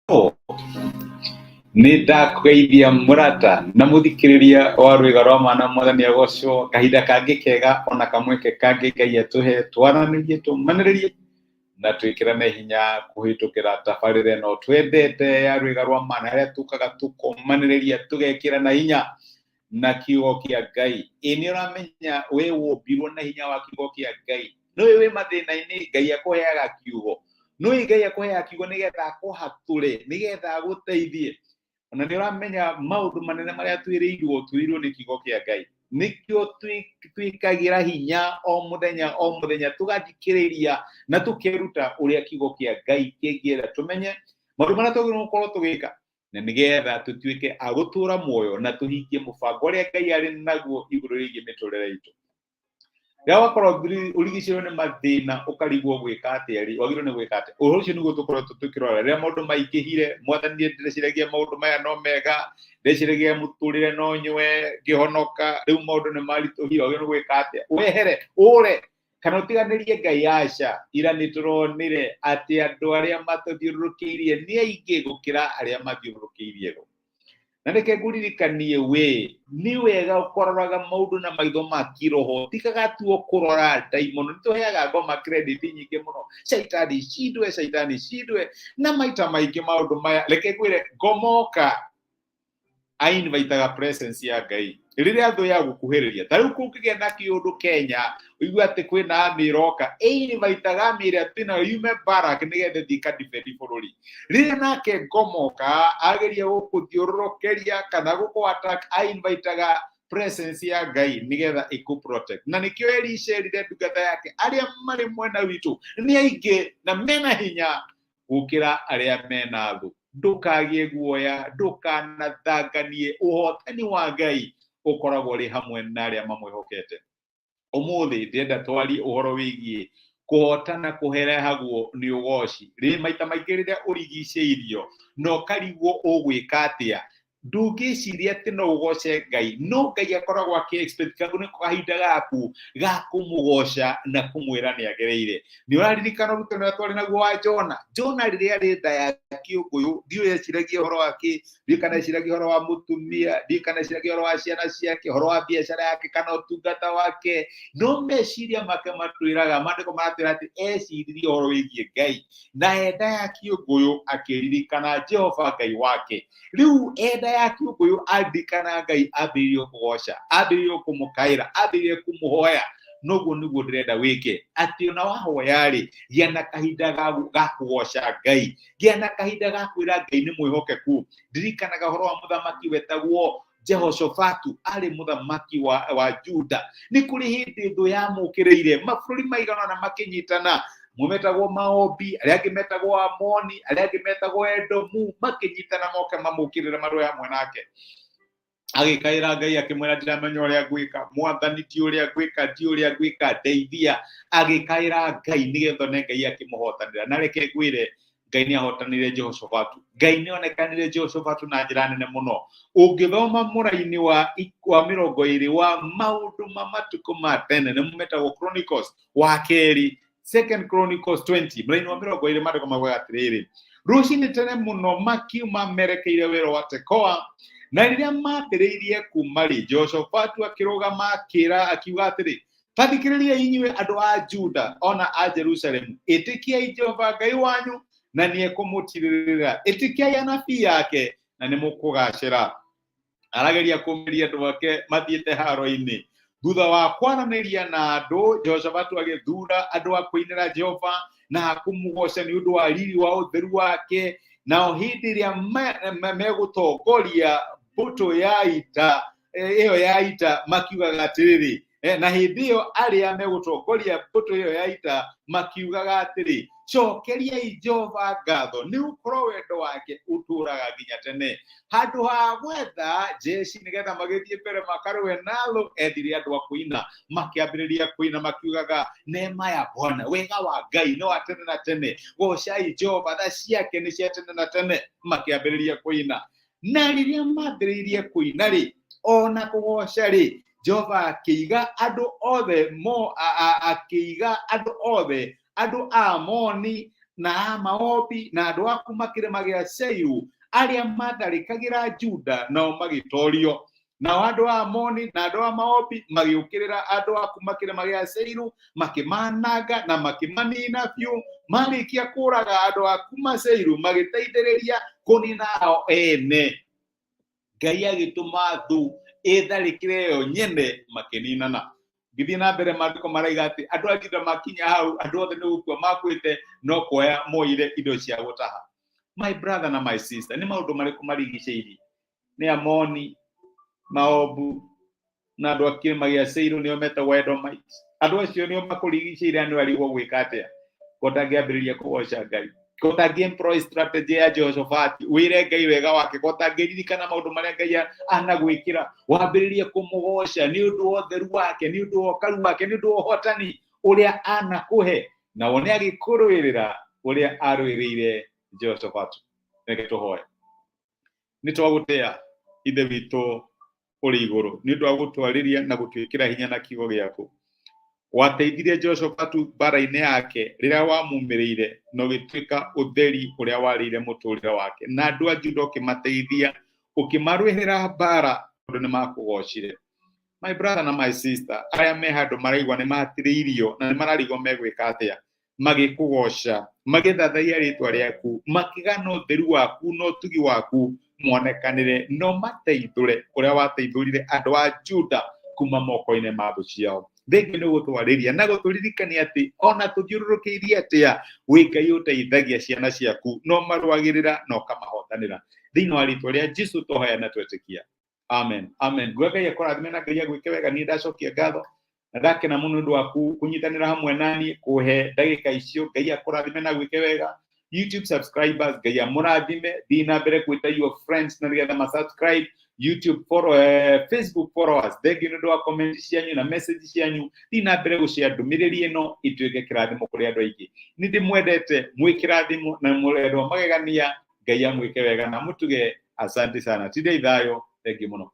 Nĩ ndakũgeithia mũrata na mũthikĩrĩria wa rwĩga rwa mana, mwathani agocwo. Kahinda kangĩ kega ona kamweke kangĩ Ngai atũhe twaranĩrie, tũmanĩrĩrie na twĩkĩrane hinya kũhĩtũkĩra tabarĩra ĩno twendete ya rwĩga rwa mana, harĩa tũkaga tũkomanĩrĩria, tũgekĩrana hinya na kiugo kĩa Ngai. Ĩ nĩ ũramenya we wombirwo na hinya wa kiugo kĩa Ngai? Nĩũĩ wĩ mathĩna-inĩ Ngai akũheaga kiugo? Nĩũĩ Ngai akũheaga kiugo nĩgetha akũhatũre, nĩgetha agũteithie? Ona nĩ ũramenya maũndũ manene marĩa twĩrĩirwo, twĩrĩirwo nĩ kiugo kĩa Ngai. Nĩkĩo twĩkagĩra hinya o mũthenya o mũthenya, tũgathikĩrĩria na tũkeruta ũrĩa kiugo kĩa Ngai kĩngĩenda tũmenye maũndũ marĩa twagĩrĩirwo gũkorwo tũgĩka, na nĩgetha tũtuĩke a gũtũra muoyo na tũhingie mũbango ũrĩa Ngai arĩ naguo igũrũ rĩgiĩ mĩtũrĩre itũ. Rĩrĩa wakorwo ũrigicĩirwo nĩ mathĩna, ũkarigwo gwĩka atĩa rĩ, wagĩrĩirwo nĩ gwĩka atĩa? Ũhoro ũcio nĩguo tũkoretwo tũkĩrora. Rĩrĩa maũndũ maingĩhire, mwathani, ndĩreciragia maũndũ maya no mega, ndeciragia mũtũrĩre no nyue ngĩhonoka, rĩu maũndũ nĩ maritũhire, wagĩrĩirwo nĩ gwĩka atĩa? Wehere, ũre kana ũtiganĩrie Ngai? Aca. Ira nĩ tũronire atĩ andũ arĩa matũthiũrũrũkĩirie nĩ aingĩ gũkĩra arĩa mathiũrũrũkĩirie thũ. Na reke ngũririkanie, we nĩ wega ũkũroraga maũndũ na maitho ma kiroho, tigaga tu kũrora ndaimono. Nĩ tũheaga ngoma credit nyingĩ mũno, shaitani shindwe, shaitani shindwe, na maita maingĩ maũndũ maya, reke ngwĩre, ngomoka ainvitaga presence ya Ngai rĩrĩa thũ ya gũkuhĩrĩria. Ta rĩu kũngĩgĩa na kĩũndũ Kenya, ũigue atĩ kwĩna army ĩroka, ĩinvitaga army ĩrĩa twĩnayo yume barak nĩgetha ĩthiĩ ĩkadefend bũrũri. Rĩrĩa nake ngomoka ageria gũkũthiũrũrũkĩria kana gũkũ attack, ainvitaga presence ya Ngai nĩgetha ĩkũ protect. Na nĩkĩo Elisha erire ndungata yake, arĩa marĩ mwena witũ nĩ aingĩ na mena hinya gũkĩra arĩa mena thũ. Ndũkagĩe guoya, ndũkanathanganie, ũhotani wa Ngai ũkoragwo ũrĩ hamwe na arĩa mamwĩhokete. Ũmũthĩ ndĩrenda twarie ũhoro wĩgiĩ kũhotana kũherehagwo nĩ ũgoci. Rĩ maita maingĩ rĩrĩa ũrigicĩirio na ũkarigwo ũgwĩka atĩa, ndũngĩciria atĩ no ũgoce Ngai, no Ngai akoragwo akĩ expect kagu nĩko kahinda gaku ga kũmũgoca na kũmwĩra nĩ agereire. Nĩ ũraririkana ũrutani ũrĩa twarĩ naguo wa Jona? Jona rĩrĩa arĩ nda ya kĩũngũyũ, ndiũĩ eciragia ũhoro wa kĩ, ndiũĩ kana eciragia ũhoro wa mũtumia, ndiũĩ kana eciragia ũhoro wa ciana ciake, ũhoro wa biacara yake kana ũtungata wake, no meciria make matwĩraga, maandĩko maratwĩra atĩ eciririe ũhoro wĩgiĩ Ngai, na enda ya kĩũngũyũ akĩririkana Jehova Ngai wake. Rĩu enda ya kĩũngũyũ aririkana Ngai, ambĩrĩrie kũgoca, ambĩrĩrie kũmũkaĩra, ambĩrĩrie kũmũhoya. Noguo nĩguo ndĩrenda wĩke, atĩ ona wahoya rĩ, gĩa na kahinda ga kũgoca Ngai, gĩa na kahinda ga kwĩra Ngai nĩ mwĩhokeku. Ndirikanaga ũhoro wa mũthamaki wetagwo Jehoshafatu, arĩ mũthamaki wa Juda. Nĩ kũrĩ hĩndĩ thũ yamũkĩrĩire, mabũrũri maigana ũna makĩnyitana, amwe metagwo Maobi, arĩa angĩ metagwo Amoni, arĩa angĩ metagwo Edomu, makĩnyitana moke mamũkĩrĩre marũe hamwe nake. Agĩkaĩra Ngai akĩmwĩra, ndiramenya ũrĩa ngwĩka, mwathani, ndi ũrĩa ngwĩka, ndi ũrĩa ngwĩka, ndeithia. Agĩkaĩra Ngai nĩgetha one Ngai akĩmũhotanĩra. Na reke ngwĩre, Ngai nĩ ahotanire Jehoshafatu. Ngai nĩ onekanire Jehoshafatu na njĩra nene mũno. Ũngĩthoma mũraini wa 20 wa maũndũ ma matukũ ma tene, nĩmo metagwo Chronicles wa kerĩ, Second Chronicles 20, mũraini wa 20, maandĩko maugaga atĩrĩrĩ: rũcinĩ tene mũno makiuma merekeire werũ wa Tekoa, na rĩrĩa mambĩrĩirie kuma rĩ, Jehoshafatu akĩrũgama akĩra akiuga atĩrĩ, ta thikĩrĩriai inyuĩ andũ a Juda ona a Jerusalemu, ĩtĩkiai Jehova Ngai wanyu na nĩ ekũmũtirĩrĩra, ĩtĩkiai anabii ake na nĩ mũkũgacĩra. Arageria kũmĩria andũ ake mathiĩte haro-inĩ. Thutha wa kwaranĩria na andũ, Jehoshafatu agĩthuura andũ a kũinĩra Jehova na a kũmũgoca nĩ ũndũ wa riri wa ũtheru wake. Nao hĩndĩ ĩrĩa megũtongoria mbũtũ ya ita ĩyo ya ita makiugaga atĩrĩrĩ, na hĩndĩ ĩyo arĩa megũtongoria mbũtũ ĩyo ya ita makiugaga atĩrĩ, cokeriai Jehova ngatho, nĩ gũkorwo wendo wake ũtũũraga nginya tene. Handũ ha gwetha jeshi nĩgetha magĩthiĩ mbere makarũe na thũ, ethire andũ a kũina, makĩambĩrĩria kũina makiugaga, neema ya Bwana, wega wa Ngai nĩ wa tene na tene, gocai Jehova, tha ciake nĩ cia tene na tene. Makĩambĩrĩria kũina, na rĩrĩa mambĩrĩirie kũina rĩ, ona kũgoca rĩ, Jehova akĩiga andũ othe mo akĩiga andũ othe, andũ a Amoni Na a Maobi na andũ a kuma kĩrĩma gĩa Seiru arĩa matharĩkagĩra Juda, nao magĩtorio. Nao andũ a Amoni na andũ a Maobi magĩũkĩrĩra andũ a kuma kĩrĩma gĩa Seiru, makĩmananga na makĩmanina biũ. Marĩkia kũraga andũ a kuma Seiru, magĩteithĩrĩria kũnina ao ene. Ngai agĩtũma thũ ĩtharĩkĩre yo nyene, makĩninana. Ngĩthiĩ na mbere, maandĩko maraiga atĩ andũ a Juda makinya hau, andũ othe nĩ gũkua makuĩte, no kuoya moire indo cia gũtaha. My brother na my sister, nĩ maũndũ marĩkũ marigicĩirie? Nĩ Amoni, Maobu na andũ a kĩrĩma gĩa Seiru, nĩo metagwo Edomites. Andũ acio nĩo makũrigicĩirie, nĩ arigwo gwĩka atĩa. Ko ndangĩambĩrĩria kũgoca Ngai, ko ndangĩ employ strategy ya Jehoshaphat, wĩre Ngai wega wake, ko ndangĩririkana maũndũ marĩa Ngai anagwĩkĩra, wambĩrĩrie kũmũgoca nĩ ũndũ wa ũtheru wake, nĩ ũndũ wa ũkaru wake, nĩ ũndũ wa ũhotani ũrĩa anakũhe, na wone agĩkũrũĩrĩra ũrĩa arũĩrĩire Jehoshaphat. Reke tũhoe. Nĩ twagũtĩa, Ithe witũ ũrĩ igũrũ, nĩ ũndũ wa gũtwarĩria na gũtwĩkĩra hinya na kiugo gĩaku. Wateithirie Jehoshafatu mbara-inĩ yake rĩrĩa wamumĩrĩire, na ũgĩtuĩka ũtheri ũrĩa warĩire mũtũrĩre wake, na andũ a Juda ũkĩmateithia, ũkĩmarũĩrĩra mbara tondũ nĩ makũgocire. My brother na my sister, arĩa me handũ maraigua nĩ mahatĩrĩirio na nĩ mararigwo megwĩka atĩa, magĩkũgoca, magĩthathaiya rĩtwa rĩaku, makĩgana ũtheru waku na ũtugi waku monekanĩre, no mateithũre ũrĩa wateithũrire andũ a Juda kuma moko-inĩ ma thũ ciao. Thengiũ nĩ gũtwarĩria na gũtũririkania atĩ ona tũthiũrũrũkĩirie atĩa, wĩ Ngai ũteithagia ciana ciaku, no marũagĩrĩra na ũkamahotanĩra. Thĩinĩ wa rĩtwa rĩa Jesu twahoya na twetĩkia, amen, amen. Nguga Ngai akũrathime na Ngai agwĩke wega. Niĩ ndacokia ngatho na ndakena mũno ũndũ waku kũnyitanĩra hamwe naniĩ kũhe ndagĩka icio. Ngai akũrathime na gwĩke wega. YouTube subscribers, Ngai amũrathime. Thiĩ na mbere kwĩta your friends na nĩgetha ma subscribe YouTube follow, Facebook followers, thengiũ nĩ ũndũ wa comment cianyu na message cianyu. Thiĩ na mbere gũshare ndũmĩrĩri ĩno ĩtuĩke kĩrathimo kũrĩ andũ aingĩ. Nĩ ndĩmwendete, mwĩ kĩrathimo na mũrendwa magegania. Ngai amwĩke wega na mũtuge. Asante sana, tindai thayũ. Thengiũ mũno.